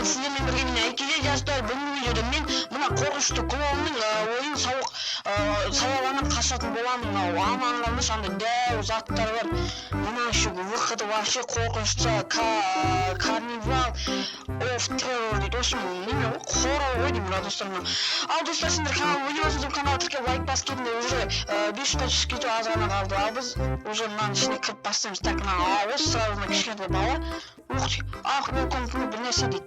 Сіздермен бірге мен, Әйкеже. Жастар, бүгінгі видеода мен мына қорқынышты клоунның ойын сауық сабағынан қашатын боламын. Мынау аман қалмыш, андай дәу заттар бар. Мына еще выходы вообще қорқынышты. Carnival of Terror дейді. В общем, неме ғой, хоррор ғой деймін, мына достар, мынау. Ал, достар, сендер канал ойнамасаңдар, каналға тіркеліп, лайк басып кетіңдер. Уже 500 подписчик кету аз ғана қалды. Ал біз уже мынаның ішіне кіріп бастаймыз. Так, мына ауыз сразу мына кішкентай бала. Ух ты, ах, welcome to бір нәрсе дейді.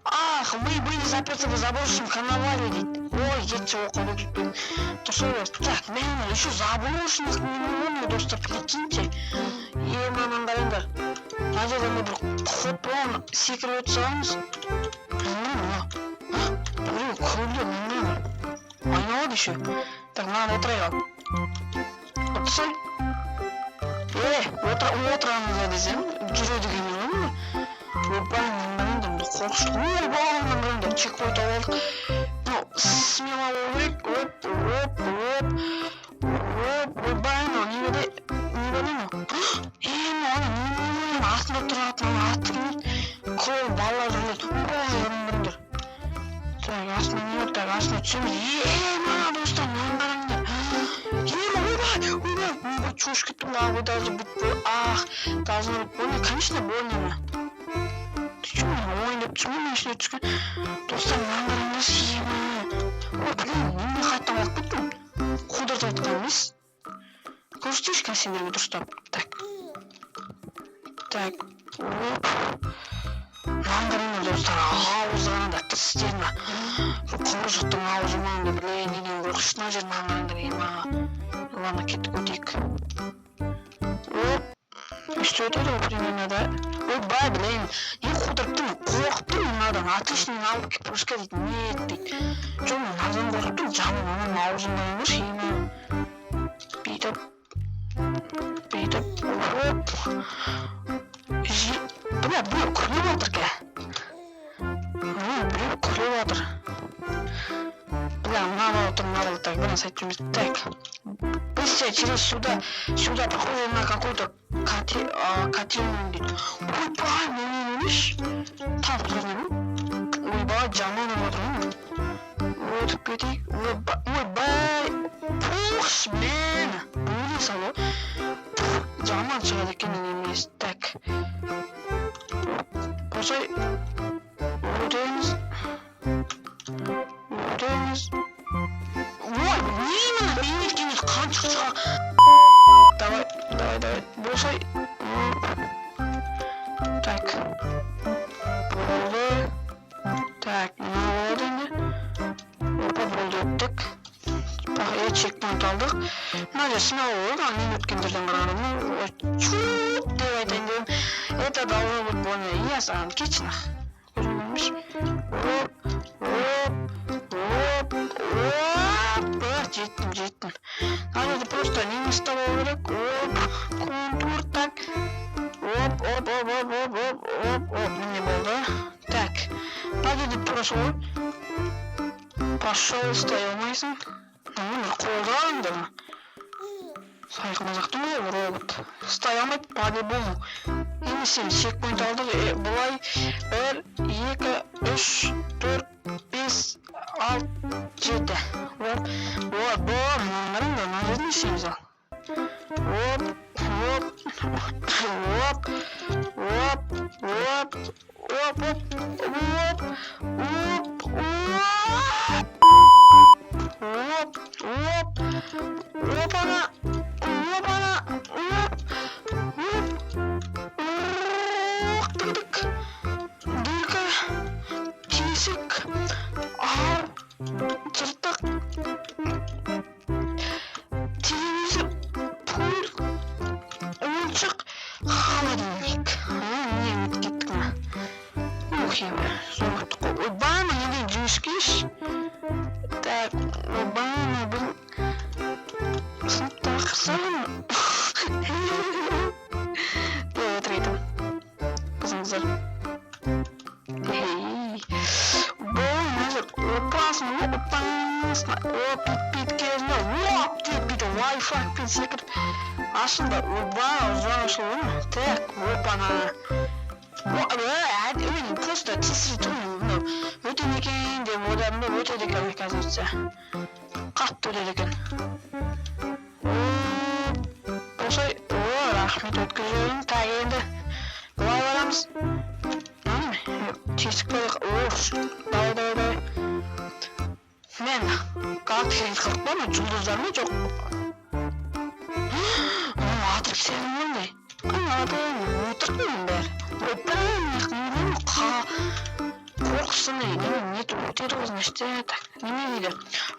Ах, мы были заперты в заброшенном карнавале дейді. Ой, кетші, оқып кетпен дұрыс ғой. Так, мә, еще заброшенных неме, достар, прикиньте. Е, мынаны қараңдар, мына жерде андай бір ход болған, секіріп өте саламыз. Мына біреу күлді, мына айналады еще. Так, мынаны отырайық. Ал, отырсай. Е, отырамыз да десем, жүреді екен ғой мына. Ойбай, мынаны қараңдар, мына қорқынышты. Ойбай, мынаны қараңдар, чекпоинт алып алдық. Мынау смело болу керек. Оп, оп, оп, оп. Ойбай, мынау немене, не мынау? Е, мынау ана немене, артында тұратын ана аты кім еді? Клоун балалар жүреді. Ойбай, мынаны қараңдар. Так, астына не бар? Так, астына түсеміз. Е, мына, достар, мынаны қараңдар. Е, ойбай, ойбай, ойбай, шошып кеттім. А, вы должны быть ах, должно быть больно. Конечно, больно. Ты че, ойын деп тұрсың ғой, мен ішіне түскен. Достар, мынаны қараңдаршы. Ема, ой, блин, немене, қайтадан құлап кеттім. Қудыртып жатқан емес, көрсетейінші қазір сендерге дұрыстап. Так, так, оп, мынаны қараңдар, достар, ауызы қараңдар, тістерін, құбыжықтың аузы мынандай. Блин, неден қорқынышты мына жер, мынаны қараңдар. Ема, ладно, кеттік, өтейік. Оп, өйстіп өтеді ғой примерно, да? Ойбай, блин, не қудырып тұрмын, қорқып тұрмын мынадан. Отличный навык прыжка дейді. Нет дейді. Жоқ, мен мынадан қорқып тұрмын, жаман. Ананың аузын қараңдаршы. Ема, бүйтіп, бүйтіп, оп. Бля, біреу күліп жатыр ке, біреу күліп жатыр. Бля, мына бала тұр, мына бала. Так, бір нәрсе айтып жүрміз. Так, быстро через сюда, сюда, похоже на какой-то котельную дейді. Ойбай, мына емес, тағы тұрған ғой. Ойбай, жаман болып отыр ғой. Өтіп кетейік. Ойбай, ойбай, пух, мені бөле сал ғой, жаман шығады екен емес. Так, осылай өтеміз, өтеміз. Ой, не мына менен қаншық шыға. Давай, давай, давай, босай. Так, болды. Так, мына болады енді. Опа, болды, өттік. Е, чекпоинт алдық. Мына жер смело болды, ана мен өткен жерден қарағанда. Ну, чуть деп айтайын дедім. Это должно быть больно. Иә, саған, кетші нах, көзім көрмеші. Оп, оп, оп, оп, жеттім, жеттім. Мына жерде просто нені ұстап алу керек. Оп, контур. Так, оп, оп, оп, оп, оп, оп, оп, оп, міне, болды. Так, мына жерде тура сол ғой. Пошел, ұстай алмайсың. Мына қолды қараңдар, мына сайқымазақтың ғой, робот ұстай алмайды по любому. Енді істейміз? Чекпоинт алдық. Е, былай бір, екі, үш, төрт, бес, алты, жеті. Оп, оп, оп, мынаны қараңдар. Мына жерде не істейміз? Ал, оп, оп, оп, оп, оп, оп, оп, оп, оп, оп, оп, опана, опана, оп, оп, ох, тык, дырка, тесік, ар, жыртық, телевизор, пульт, ойыншық, холодильник. Міне, өтіп кеттік мына. Ух, ема, зор өттік қой. Ойбай, мына неден жіңішке. Так, ойбай, мына біздің сыныптағы қыздар деп отыр айтамын, біздің қыздар. Эй, бұл мына жер опасың ғой, опасно. Оп, бүйтіп кезінде, оп деп, бүйтіп лайфхакпен секіріп ашылды. Ойбай, ұзақ ашылды ғой. Так, опана. Просто Тесірі тұр мынау. Өте ме екен деп ойладым да, өтеді екен, оказывается. Қатты өтеді екен. Осылай, о, рахмет, өткізіп жібердің. Так, енді былай барамыз. Тесік бар. О, давай, давай, давай. Мен галактикаға кетіп қалдық па? Ана жұлдыздар ма? Жоқ. Матрикс қандай? Өтірік мұның бәрі. Ойбай, қорқысын, неме не өтеді ғой, значит. Так, неме дейді?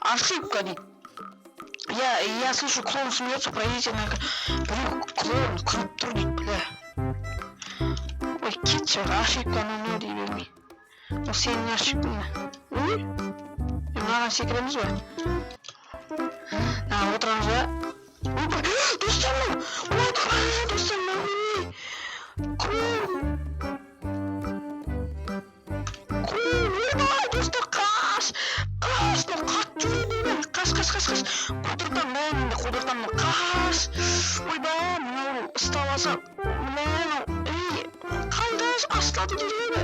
Ошибка дейді. Я слышу, клоун смеется, пройдите на. Біреу клоун күліп тұр дейді, бля. Ой, кетші, ошибка анау дей бермей. Ол сенің ошибкаң. Ой, мынаған секіреміз ба? А, отырамыз ба? Ойбай, достар, мынау! Ойбай, достар, мынау не? Клоун! Клоун, ойбай, достар, қаш! Қаш, мынау қатты жүреді, ойбай. Қаш, қаш, қаш, қаш. Қудыртамын, бәрін де қудыртамын. Қаш! Ойбай, мынау ұстап алса, мынау, ей, қайда астады жүреді?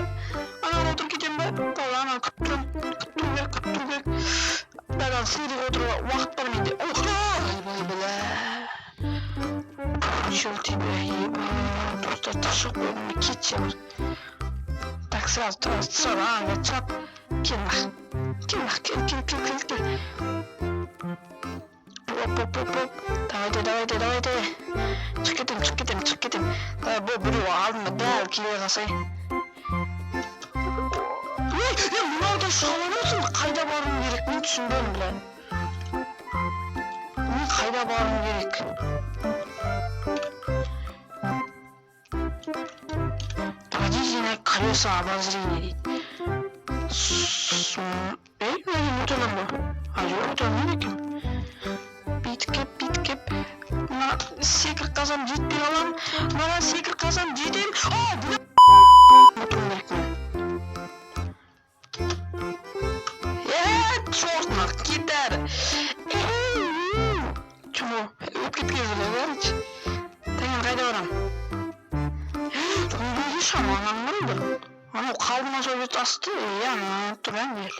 Анаған отырып кетемін ба? Давай, ананы күтіп тұрамын. Күтіп тұру керек, күтіп тұру керек. Бәрі сыйдық, отыруға уақыт бар менде. Ох, ойбай, бля. Чё тебе, ебать, достар, тышып қойдым, кетші бар. Так, сразу, сразу, сразу, ана, чап. Кел нах. Кел нах, кел, кел, кел, кел, кел. Оп, оп, оп, оп. Давайте, давайте, давайте. Шығып кетемін, шығып кетемін, шығып кетемін. Давай, бұл біреу алдыма дәл келе қалсай. Ей, ей, мынау да шыға алмай. Қайда баруым керек? Мен түсінбедім, бля. Мен қайда баруым керек? Пройдите на колеса обозрения дейді. Ей, мына жерден өте аламын ба? А, жоқ, өте алмайды екенмін. Бүйтіп кеп, бүйтіп кеп. Мына секіріп қалсам, жетпей қаламын. Мына секіріп қалсам, жетемін. А, бля! Отыруым керек мен. Е, черт, нах, кет әрі. Чмо, өтіп кеткен жылы, короче. Так, енді қайда барамын? Неге шам, ананы қараңдар. Анау қалды ма, сол жерде асты, иә, ана тұр, ә, бері.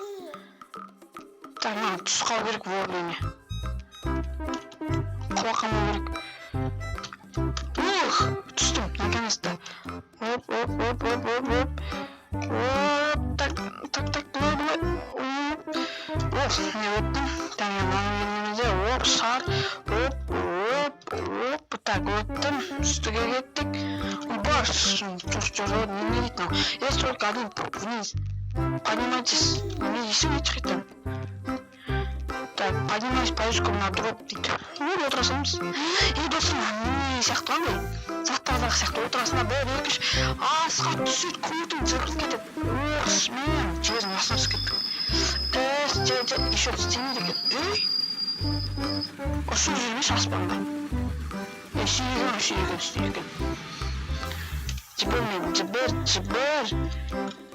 Так, маған түсіп қалу керек вовремя. Құлап қалмау керек. Ух, түстім, наконец-то. Оп, оп, оп, оп, оп, оп. Оп, так, так, так, былай, былай. Оп. Ох, не өттім. Так, енді мына жерімізде, оп, шар. Оп, оп, оп. Так, өттім. Үстіге кеттік. Ойбай, жүр, жүр, не дейді мынау? Есть только один путь вниз. Поднимайтесь. Не дейсің, не шығып. Так, поднимаюсь по на дроп дейді. Ну, отыра саламыз. Ей, досым, не сияқты андай заттардағы сияқты отырасың да, бір, екі, үш, асқа түседі, көтің жыртылып кетеді. Ох, мен жердің астына түсіп кеттік. Эс, же, еще істемейді екен. Ей, ұшып жүрмеші аспанда. Ей, істейді екен, істейді екен, істейді екен. Жібер мені, жібер, жібер,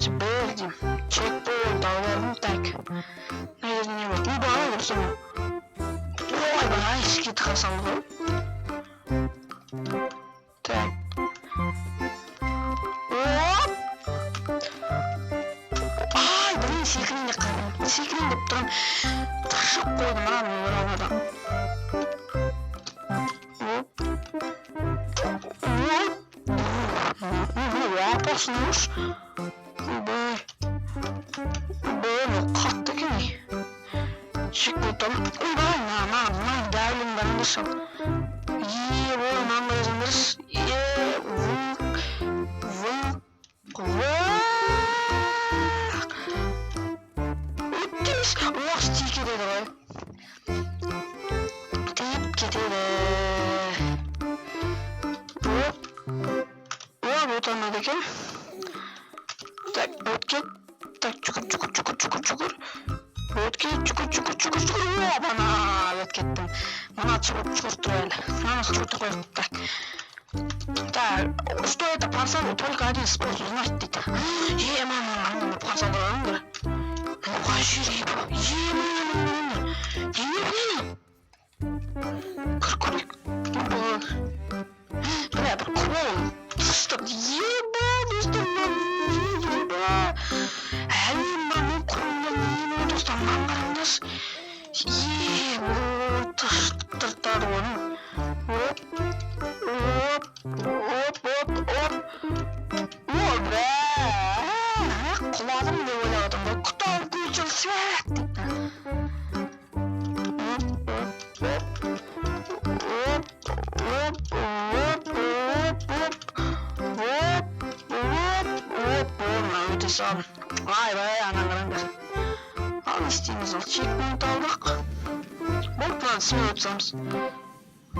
жібер деймін. Чекпоинт алып алдым. Так, мына жерде не бар? Ойбай, достар, ойбай, кетіп қалсам ғой. Так, оп, ай, блин, секірейін деп қалдым, секірейін деп тұрмын, тыршып қойдым ана оранадан. Оп, оп, опасно уж. Ойбай, ойбай, мынау қатты екен, ей. Чекпоинт. Ойбай, мына, мына, мына дәлін қараңдаршы. Е, ой, мынаны қарасаңдаршы. Е, выңқ, выңқ, выңқ. Өттіңіз. Ох, тиіп кетеді ғой, тиіп кетеді. Оп, оп, өте алмайды екен. Так, өтіп кет. Так, жүгір, жүгір, жүгір, жүгір, жүгір, өтіп кет, жүгір, жүгір, жүгір, жүгір. Оп, ана, өтіп кеттім. Мына жүгір, жүгір тұр әлі, мынаны жүгірте қояйық. Так, так, что это, портал? Только один способ узнать дейді. Е, мына, мына порталды қараңдар. Мынау қай жер? Е, мына, не, не, кір көрейік. Ойбай, бля, бір клоун тыстап. Еба, достар, еба. Свет дейді. Оп, оп, оп, оп, оп, оп, оп, оп, оп, оп, мына өте салдым. Айбай, анан қараңдар. Ал, не істейміз? Ал, чекпоинт алдық. Болды, мынаны смело өтіп саламыз.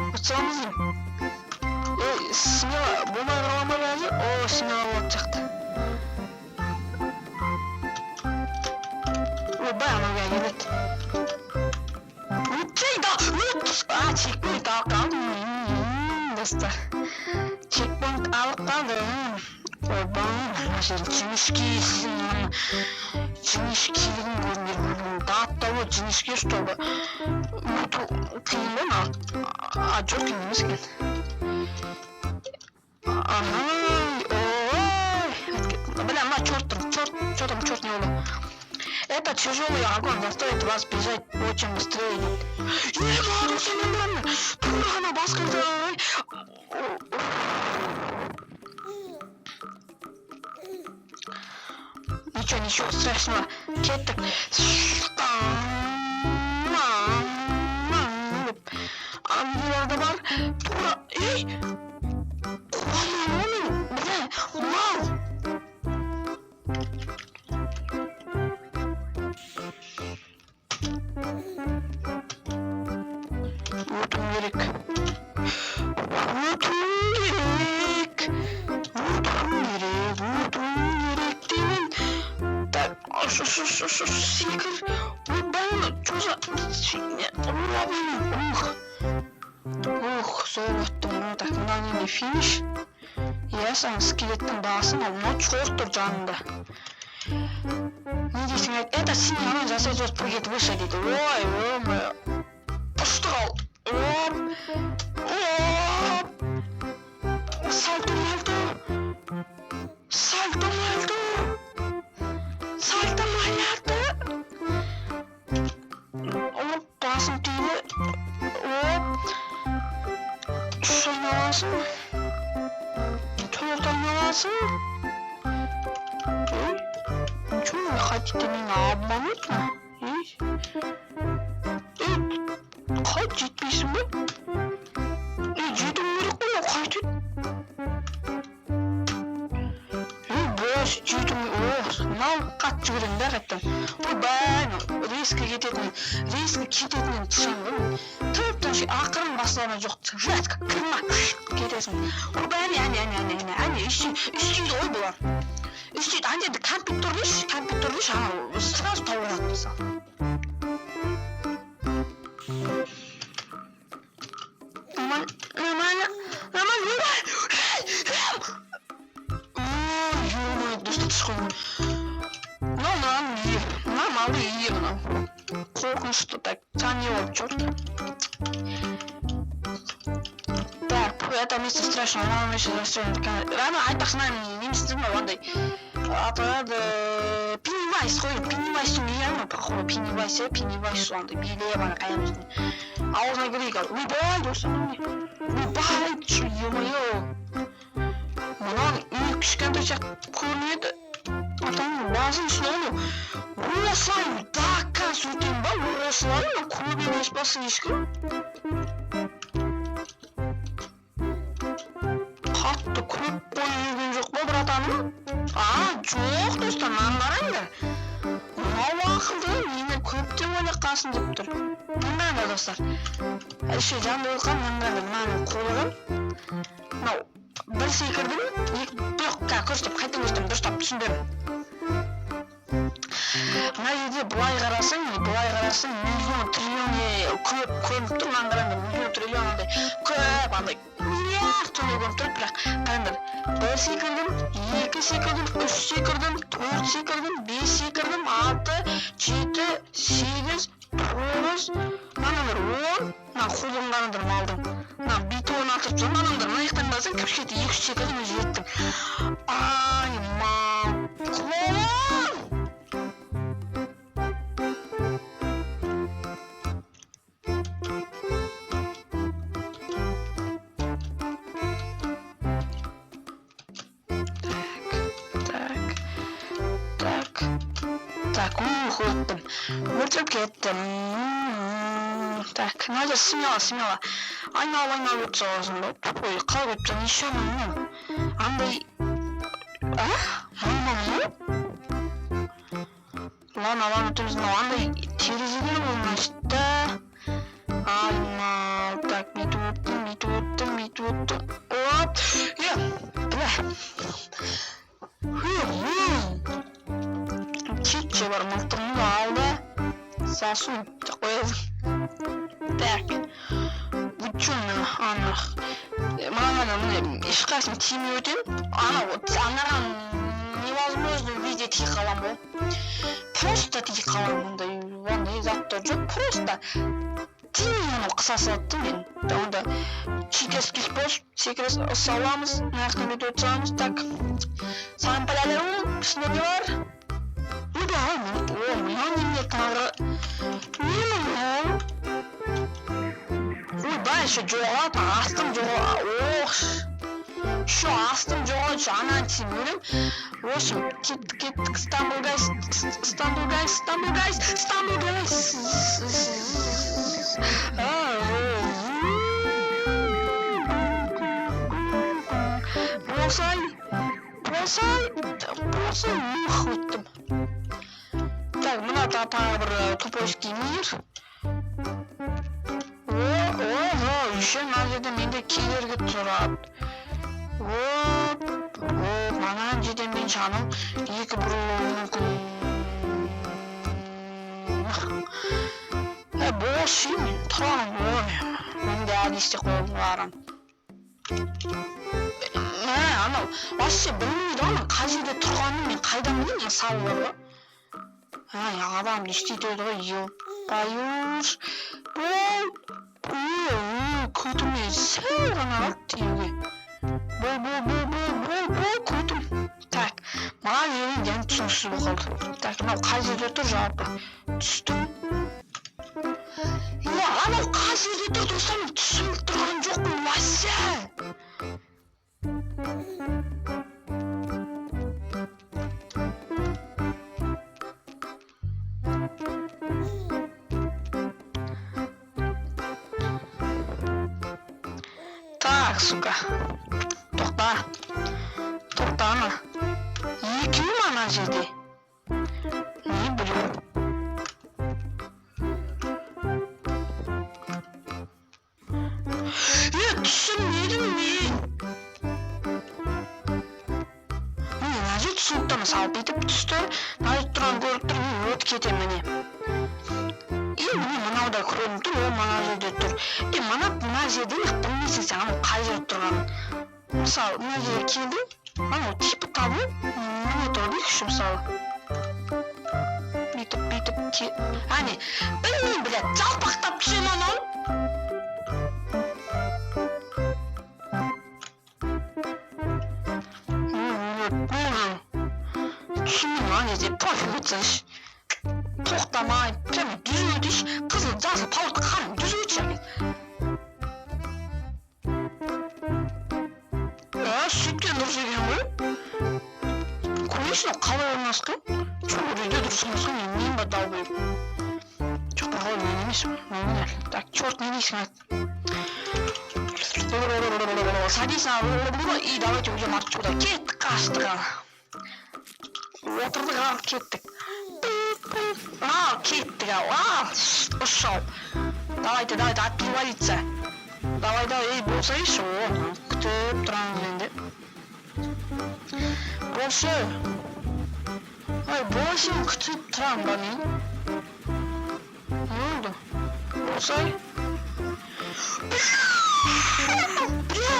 Өтіп саламыз деймін. Ей, смело болмай қала ма қазір? О, смело болатын сияқты. Ойбай, анау келеді. Өтсей да, өт! А, чекпоинт алып қалдым. Достар. Чекпоинт алып қалдым. Ойбай, мына жердің жіңішкесін, жіңішкелігін көріңдер. Мынаның даттауы жіңішке, чтобы өту қиын ғой мына. А, жоқ, қиын емес екен. Ага, ой, бля, мына черт тұр, черт, что там, черт не болды. Это тяжелый огонь заставит вас бежать очень быстрее, дейді. Е, маған осы тура ғана басқанда. Ничего, ничего страшного. Кеттік. Деп. Андайлар да бар. Тура, ей! Қуаман оны, бля, мал. Өтуім керек. Өтуім керек. Өтуім керек, өтуім керек деймін. Так, ш ш ш ш секір. Ойбай, что за фигня? Ух. Ух, зор өттім. Ну, так, мына неме, финиш. Иә, саған скелеттің басы, мынау черт тұр жанында. Не дейсің, айт? Это синий огонь заставит вас прыгать выше, дейді. Ой, ой, ұшты қал. Оп, оп. Сальто мальто. Сальто мальто. Сальто мальто. Оп, басым тиді. Оп. Үш айналасың. Төрт айналасың. Ой, ничего, вы хотите меня обмануть? Ей. Ей, қалай жетпейсің ба? Ей, жетуім керек қой, мынау қайтеді? Ей, бос, жетуім. О, мынау қатты жүгіремін да қайтадан. Ойбай, мынау резко кететін, резко кететіннен тышамын ғой мен. Тып тыныш ақырын басыла жоқ, резко кірма кетесің. Ойбай, әне, әне, әне, әне, әне, әне, істейді ғой бұлар. Істейді, ана жерде компьютер дейші, компьютер дейші, анау сразу тауып алады, мысалы. Нормально, нормально, нормально, ойбай! Ой, ё-моё, достар, түс қойдым. Мынау мынаның үйі, мына малдың үйі мынау. Қорқынышты, так, саған не болды, черт? Так, это место страшно, мына место страшно. Ана айтпақшы, мына немістер мынау андай атады, Пеннивайз қой, Пеннивайзтың үйі анау, походу, Пеннивайз, иә, Пеннивайз андай билеп ана қаямыздың аузына кірейік. Ал, ойбай, достар, мынау не? Ойбай, ё-моё, мынаның үйі кішкентай сияқты көрінеді. Атаның басын үстіне анау осылай до конца өтемін ба, осылай? Мынау көп емес па слишком? Қатты көп қойып жүрген жоқ па, братаным? А, жоқ, достар, мынаны қараңдар. Мынау ақылды, мені көп деп ойлап қалсын деп тұр. Мынаны қараңдар, достар. Еще жанында отырған мынаны қараңдар, мынаның қулығын. Мынау бір секірдім, екі, жоқ, қазір көрсетемін, қайтадан көрсетемін, дұрыстап түсіндіремін. Мына жерде былай қарасаң, былай қарасаң, миллион, триллион көп көрініп тұр. Мынаны қараңдар, миллион, триллион андай көп, андай миллиард сондай көрініп тұрады, бірақ қараңдар: бір секірдім, екі секірдім, үш секірдім, төрт секірдім, бес секірдім, алты, жеті, сегіз, тоғыз, мыналар 10. Мына қулығын қараңдар малдың, мына бүйтіп орнатып тұр. Мынаңдар, мына жақтан қарасаң, кішкентай, екі үш секірдім, өзі жеттім. Ай, мал, клоун. Так, так, так, Так, ух, өттім, өтіп кеттім. Так, мына жер смело, смело айналып, айналып өтіп саласың ба? Тупой, қалай өтіп жатыр еще мынау андай? А, мынау ладно, ладно, өтеміз. Мынау андай терезелер ғой, значит, да. Айнал. Так, бүйтіп өттім, бүйтіп өттім, бүйтіп өттім. Оп, е, бля, кетші бар, мылтығыңды ал да засунь деп қоясың. Так, вы чё, ана маған, міне, ешқайсысын тимей өтемін. Анау анаған невозможно, везде тиіп қаламын ғой, просто тиіп қаламын. Ондай заттар жоқ, просто тимей анау қыса салады да. Мен онда читерский способ: секіре саламыз, мына жақтан бүйтіп өте саламыз. Так, саған ішінде не бар? Ойбай, о, мынау немене тағы? Не мынау? Ойбай, еще жоғалады, астым жоғалады. Ох, еще астым жоғалады, еще ананы тиіп өлемін. В общем, кеттік, кеттік. Стамбул гайс, Стамбул гайс, Стамбул гайс, Стамбул гайс. Болсай, болсай, болсай. Ух, өттім. Так, мына тағы бір тупойский мир. О, ого, еще мына жерде менде кедергі тұрады. Оп, оп, мына жерде мен жаным екі бұрылуы мүмкін. Е, бос мен тұрамын. Ой, менде әдейі істеп қойған барам. Мә, анау вообще білмейді ғой мен қай жерде тұрғанын, мен қайдан білейін, мысалы, бар ғой. Ай, адам не істейді ғой, ебаюш. Бол, көтіме сәл ғана қалды тиюге. Бол, бол, бол, бол, бол, бол, көтім. Так, мына жерде енді түсініксіз болып қалды. Так, мынау қай жерде тұр жалпы? Түстім. Е, анау қай жерде тұр, достар, мен түсініп тұрған жоқпын вообще. Так, сука. Тоқта. Тоқта ана. Екеуі ма ана жерде? Не біреу? Е, түсінбедім мен. Міне, мына жер түсінікті, мысалы, бүйтіп түсті, мына жерде тұрғанын көріп тұр, мен өтіп кетемін, міне. И міне, мынау да көрініп тұр, ол мына жерде тұр. И мына жерде білмейсің сен анау қай жерде тұрғанын. Мысалы, мына жерге келдің, анау типа табу, міне тұр дейікші, мысалы. Бүйтіп, бүйтіп, әне, білмеймін, блядь, жалпақтап түсемін анау. Түсінбеймін, ана жерде пофиг, өтсеңші. Тоқтамай, прямо түзу өтейінші, қызыл, жасыл, пауырды қарым, түзу өтші әкел. А, сөйткен дұрыс екен ғой. Көрейінші, мынау қалай орналасқан? Жоқ, ол жерде дұрыс орналасқан, мен ба долбоеб? Жоқ, бар ғой, мен емеспін. Мен так, черт, не дейсің, айт. Садись на и давайте уйдем отсюда. Кеттік, қаштық ал. Отырдық ал, кеттік. Ал, кеттік ал, ал, ұшау. Давайте, давайте, отвалиться. Давай, давай, ей, болсайшы, о, күтіп тұрамыз енді. Болшы. Ай, болшы, күтіп тұрамын ба мен? Не болды? Болсай. Бля!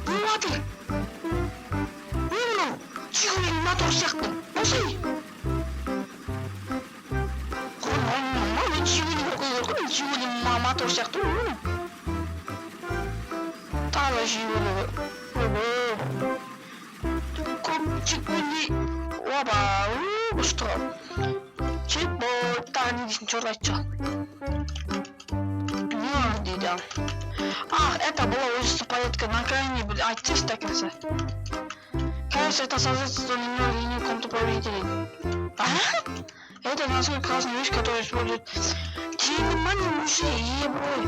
Не жатыр? Не мынау? Жигули мотор сияқты. Болсай. Мен Жигули болып қою керек қой, мен Жигули мотор сияқты ғой. Тағы да Жигули ғой. Ойбой. Көп Жигули. Оба, ұшты ғой. Чекпоинт, тағы не дейсің, черт, айтшы. Не бар дейді ал. Ах, это была улица порядка на окраине, айтсайшы до конца. Кажется, это создается немного линию комнаты правителей. А? Это насколько классная вещь, которая использует. Жеңдім ма не уже, ебой?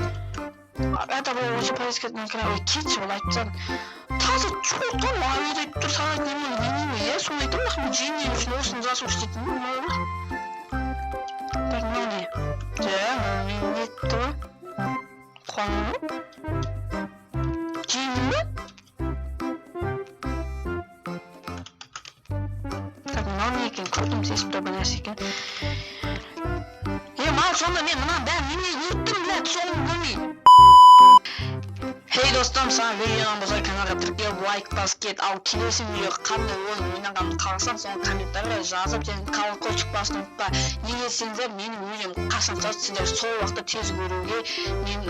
Это было очень полезно на экране. Кетші, ол айтып тастадым. Таза черт қой, маған өзі айтып тұр, сағат немного ленивый, иә, соны айтамын, нахуй, мен жеңгем үшін осыны заслушать ететін. Так, мынау не? Жа, мынау не нетті ғой? Қуандың ба? Жеңдім ба? Так, мынау не екен? Көрдім, сезіп тұр, бір нәрсе екен. Е, мал, сонда мен мынаның бәрін немене өттім, блядь, соңын көрмей. Хей, достым, саған видеодан болса, каналға тіркеліп, лайк басып кет. Ал келесі видео қандай ойын ойнағанымды қаласаң, соны комментарийға жазып және колокольчик басуды ұмытпа. Неге десеңіздер, менің видеом қашан шығады, сіздер сол уақытта тез көруге мен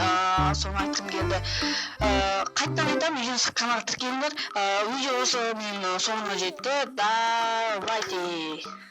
соны айтқым келді. Қайтадан айтамын, видеоны, каналға тіркеліңдер. Видео осы менің соңына жетті. Давайте.